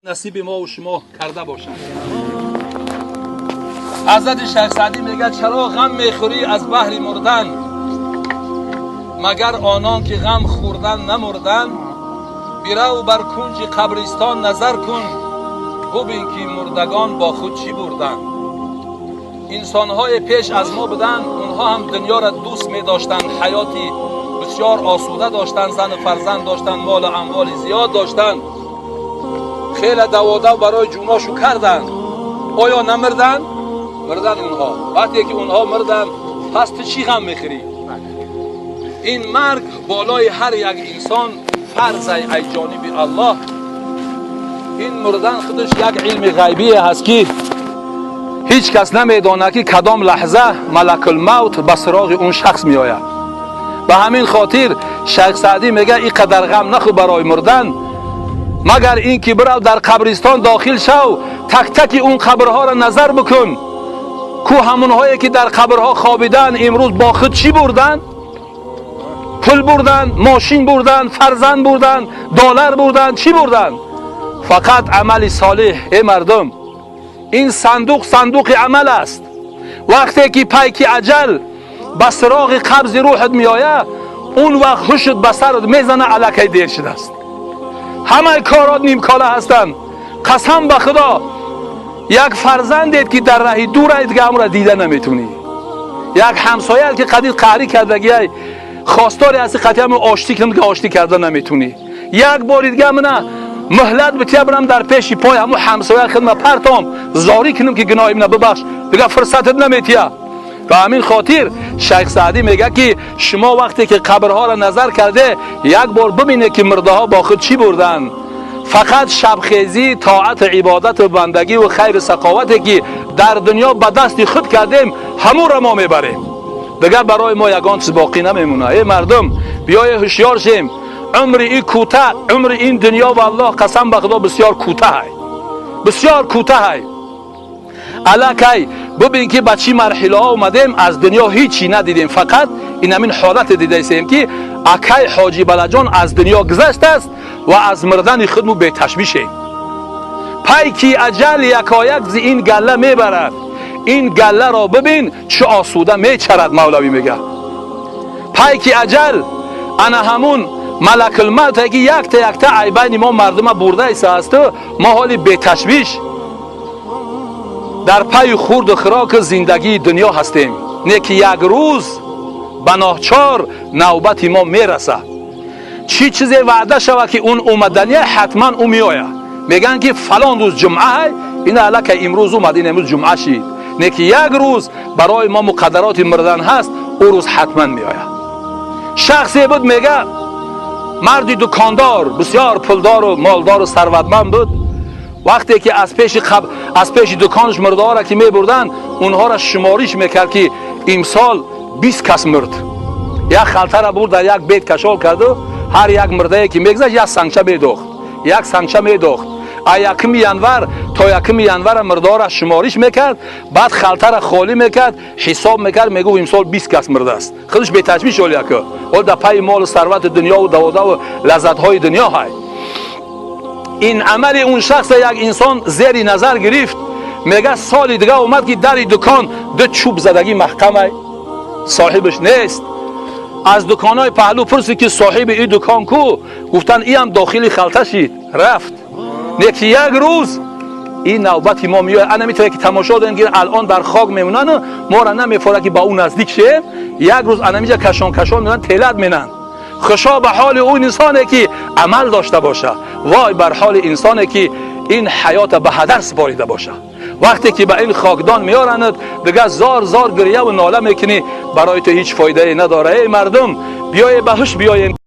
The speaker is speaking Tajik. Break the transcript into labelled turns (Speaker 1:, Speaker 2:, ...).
Speaker 1: Насиби мо ва шумо карда бошад. Ҳазрати Шайх Саъдӣ мегӯяд: чаро ғам мехӯрӣ аз баҳри мурдан, магар онон ки ғам хӯрдан намурдан? Бирав бар кунҷи қабристон назар кун, бубин ки мурдагон бо худ чӣ бурданд. Инсонҳое пеш аз мо буданд, онҳо ҳам дунёро дӯст медоштанд, ҳаёти бисёр осуда доштанд, зану фарзанд доштанд, молу амволи зиёд доштанд, хеле даводав барои ҷуношу карданд. Оё намурданд? Мурданд онҳо. Вақте ки онҳо мурданд, пас ту чӣ ғам мехӯрӣ? Ин марг болои ҳар як инсон фарзай ай ҷониби Аллоҳ. Ин мурдан худаш як илми ғайбие ҳаст, ки ҳеҷ кас намедонад, ки кадом лаҳза малакулмавт ба суроғи он шахс меояд. Ба ҳамин хотир Шайх Саъдӣ мегӯяд: ин қадар ғам нахӯр барои мурдан, магар ин ки бирав дар қабристон дохил шав, так-таки он қабрҳоро назар бикун, ку ҳамонҳое ки дар қабрҳо хобидан, имрӯз бо худ чӣ бурданд? Пул бурданд, мошин бурданд, фарзанд бурданд, доллар бурданд, чӣ бурданд? Фақат амали солеҳ. Э мардум, ин сандуқ сандуқи амал аст. Вақте ки пайки аҷал ба суроғи қабзи рӯҳат меояд, он вақт ҳушт ба сарат мезана, аллакай дер шудааст, ҳамаи корот нимкора ҳастанд. Қасам ба Худо, як фарзандет ки дар раҳи дур ай, дига ҳамонро дида наметунӣ. Як ҳамсояат ки қадид қаҳрӣ кардагиай, хостори ҳасти қатъи ҳамон оштӣ кунам, ки оштӣ карда наметунӣ. Як бори дига мана муҳлат бития, бирам дар пеши пой ҳамон ҳамсоя хидма партом, зорӣ кунам, ки гуноҳи мана бибахш, дига фурсатат наметия. Ба ҳамин хотир Шайх Саъдӣ мегӯяд, ки шумо вақте ки қабрҳоро назар карде, як бор бибинед, ки мурдаҳо бо худ чӣ бурданд. Фақат шабхезӣ, тоату ибодату бандагиву хайру сақовате ки дар дунё ба дасти худ кардем, ҳамонро мо мебарем, дигар барои мо ягон чиз боқӣ намемонад. Э мардум, биёе ҳушёр шем. Умри ин кӯтаҳ, умри ин дунё, валлоҳ, қасам ба Худо, бисёр кӯтаҳай, бисёр кӯтаҳай. Аллакай бубин, ки ба чӣ марҳилаҳо омадем. Аз дунё ҳичи надидем, фақат ин ҳамин ҳолате дидаистем, ки акай Ҳоҷи Балаҷон аз дунё гузаштааст ва аз мурдани худ мо беташвишем. Пайки аҷал якояк зи ин галла мебарад, ин галларо бибин, чӣ осуда мечарад. Мавлавӣ мегӯяд: пайки аҷал ана ҳамун малакулмавте, ки якта якта ай байни мо мардума бурдаистаасту мо ҳоли беташвиш дар пайи хурду хӯроку зиндагии дунё ҳастем. Не ки як рӯз ба ноҳчор навбати мо мерасад. Чӣ чизе ваъда шавад, ки он омадания, ҳатман ӯ меояд. Мегӯянд, ки фалон рӯз ҷумъа, ин аллакай имрӯз омад, ин имрӯз ҷумъа шид. Не ки як рӯз барои мо муқаддароти мурдан ҳаст, ӯ рӯз ҳатман меояд. Шахсе буд, мега, марди дукондор, бисёр пулдору молдору сарватманд буд. Вақте ки аз пеши дуконаш мурдаҳоро ки мебурданд, онҳоро шумориш мекард, ки имсол 20 кас мурд. Як халтара бурд, дар як бет кашол карду ҳар як мурдае ки мегузашт, як сангча медохт, як сангча медохт. А 1 январ то 1 январа мурдаҳоро шумориш мекард, баъд халтара холӣ мекард, ҳисоб мекард, мегуфт: имсол 20 кас мурдааст. Худаш беташвиш ҳол яку ҳол дар пайи молу сарвати дунёву даводаву лаззатҳои дунё ҳай. Ин амали он шахса як инсон зери назар гирифт. Мега, соли дига омад, ки дари дукон ду чӯб задагӣ маҳкамай, соҳибаш нест. Аз дуконҳои паҳлӯ пурсид, ки соҳиби ин дукон ку? Гуфтанд: иам дохили халта шид, рафт. Не ки як рӯз ин навбати мо меояд. Ана метавонед, ки тамошо дорем, ки алон дар хок мемонану моро намефорад, ки ба ӯ наздик шем. Як рӯз анамиҷа кашон кашон менанд, телат менанд. Хушо ба ҳоли ӯ инсоне, ки амал дошта бошад, вой бар ҳоли инсоне, ки ин ҳаёта ба ҳадар супорида бошад. Вақте ки ба ин хокдон меоранд, дигар зор зор гирьяву нола мекунӣ, барои ту ҳеҷ фоидае надорад. Эй мардум, биёе ба ҳуш биёем.